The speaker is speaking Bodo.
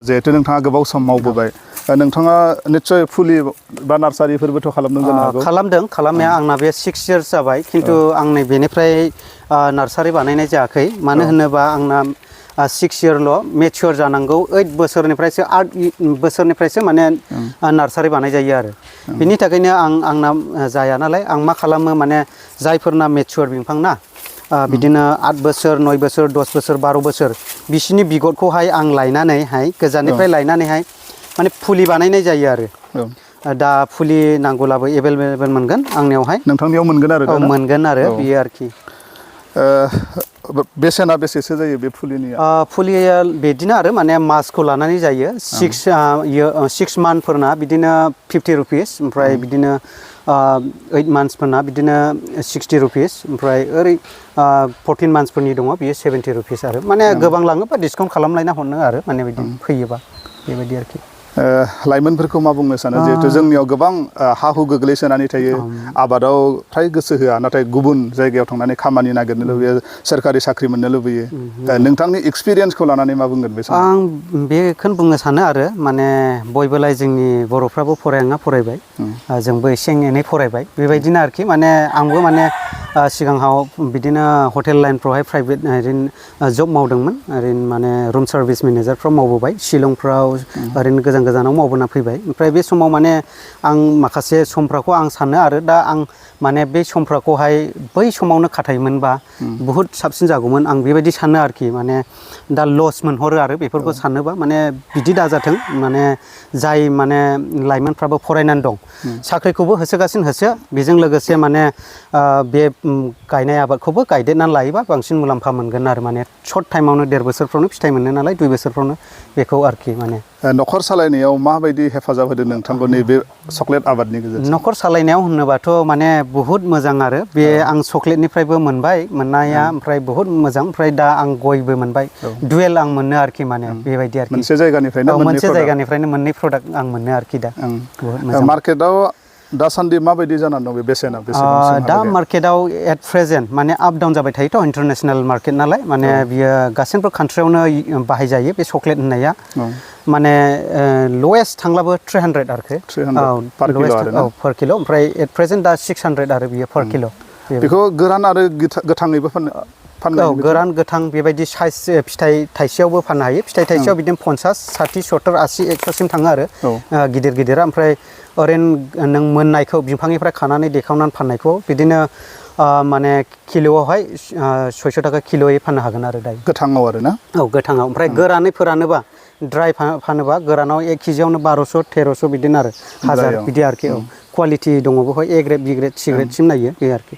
जिहेतु नोंथाङा गोबाव सम मावबोबाय नोंथाङा निश्चय फुलि बा नार्सारिफोरबोथ' खालामदों जानो हागौ खालामदों खालामनाया आंना बे 6 इयार्स जाबाय खिन्थु आं नै बेनिफ्राय नार्सारि बानायनाय जायाखै मानो होनोबा आंना 6 इयारल' मेच्योर जानांगौ 8 बोसोरनिफ्रायसो 8 बोसोरनिफ्रायसो माने नार्सारि बानाय जायो आरो बिनि थाखायनो आंना जाया नालाय आं मा खालामो माने जायफोरना मेच्योर बिफां ना बिदिनो 8 बोसोर 9 बोसोर 10 बोसोर 12 बोसोर बिसिनि बिगटखौहाय आं लायनानैहाय गोजाननिफ्राय लायनानैहाय माने फुलि बानायनाय जायो आरो दा फुलि नांगौलाबो एभेलेबेल मोनगोन आंनियावहाय नोंथांनियाव मोनगोन आरो मोनगोन आरो बियो आरोखि बेसेना बेसेसो जायो बे फुलिनिया फुलिया बिदिनो आरो माने मासखौ लानानै जायो 6 मान्थफोरना बिदिनो 50 रुपिस ओमफ्राय बिदिनो 8 मान्थसफोरना बिदिनो 60 रुपिस ओमफ्राय ओरै 14 मान्थसफोरनि दङ बियो 70 रुपिस आरो माने गोबां लाङोबा डिसकाउन्ट खालामलायना हरनो आरो माने बिदि फैयोबा बेबायदि आरोखि लाइमोनफोरखौ मा बुंनो सानो जिहेतु जोंनियाव गोबां हा हु गोग्लैसोनानै थायो आबादाव फ्राय गोसो होआ नाथाय गुबुन जायगायाव थांनानै खामानि नागिरनो लुबैयो सोरखारि साख्रि मोननो लुबैयो नोंथांनि एक्सपिरियेन्सखौ लानानै मा बुंगोन बे समाव आं बेखौनो बुंनो सानो आरो माने बयबोलाय जोंनि बर'फ्राबो फरायना फरायबाय जोंबो एसे एनै फरायबाय बेबायदिनो आरोखि माने आंबो माने सिगाङाव बिदिनो हटेल लाइनफ्रावहाय प्राइभेट ओरैनो जब मावदोंमोन ओरैनो माने रुम सार्भिस मेनेजारफ्राव मावबोबाय शिलंफ्राव ओरैनो गोजानाव मावबोना फैबाय ओमफ्राय बे समाव माने आं माखासे समफोरखौ आं सानो आरो दा आं माने बे समफोरखौहाय बै समावनो खाथायोमोनबा बुहुत साबसिन जागौमोन आं बेबायदि सानो आरोखि माने दा लस मोनहरो आरो बेफोरखौ सानोबा माने बिदि दाजाथों माने जाय माने लाइमोनफ्राबो फरायनानै दं साख्रिखौबो होसोगासिनो होसो बेजों लोगोसे माने बे गायनाय आबादखौबो गायदेरनानै लायोबा बांसिन मुलाम्फा मोनगोन आरो माने सर्ट टाइमावनो 1.5 बोसोरफ्रावनो फिथाइ मोनो नालाय 2 बोसोरफ्रावनो बेखौ आरोखि माने न'खर सालायनायाव माबायदि हेफाजाब होदों नोंथांखौ नैबे चकलेट आबादनि गेजेरजों न'खर सालायनायाव होनोबाथ' माने बुहुत मोजां आरो बे आं चकलेटनिफ्रायबो मोनबाय मोननाया ओमफ्राय बुहुत मोजां ओमफ्राय दा आं गयबो मोनबाय दुवेल आं मोनो आरोखि माने बेबायदि आरोखि मोनसे जायगानिफ्रायनो मोननै प्रडाक्ट आं मोनो आरोखि दा बुहुत मोजां मार्केटाव दासान्दि माबायदि जानानै दं बे बेसेना दा मार्केटाव एट प्रेजेन्ट माने आप डाउन जाबाय थायोथ' इन्टारनेसनेल मार्केट नालाय माने बियो गासैबो कान्ट्रियावनो बाहायजायो बे चकलेट होननाया माने लवेस्ट थांब्लाबो 300 आरोखि पर किल' ओमफ्राय एट प्रेजेन्ट दा 600 आरो बियो पर किल' बेखौ गोरान आरो गोथाङैबो गोरान गोथां बेबायदि साइज फिथाइ थाइसेयावबो फाननो हायो फिथाइ थाइसेयाव बिदिनो 50 60 70 80 100सिम थाङो आरो गिदिर गिदिरा ओमफ्राय ओरैनो नों मोननायखौ बिफांनिफ्राय खानानै देखावनानै फाननायखौ बिदिनो माने किल'आवहाय 600 थाखा किल'यै फाननो हागोन आरो दायो गोथाङाव आरो ना गोथाङाव ओमफ्राय गोरानै फोरानोबा ड्राइ फानोबा गोरानाव 1 केजियावनो 1200 1300 बिदिनो आरो 1000 बिदि आरोखि कुवालिटि दङ बेवहाय A grade B grade C ग्रेडसिम नायो बे आरोखि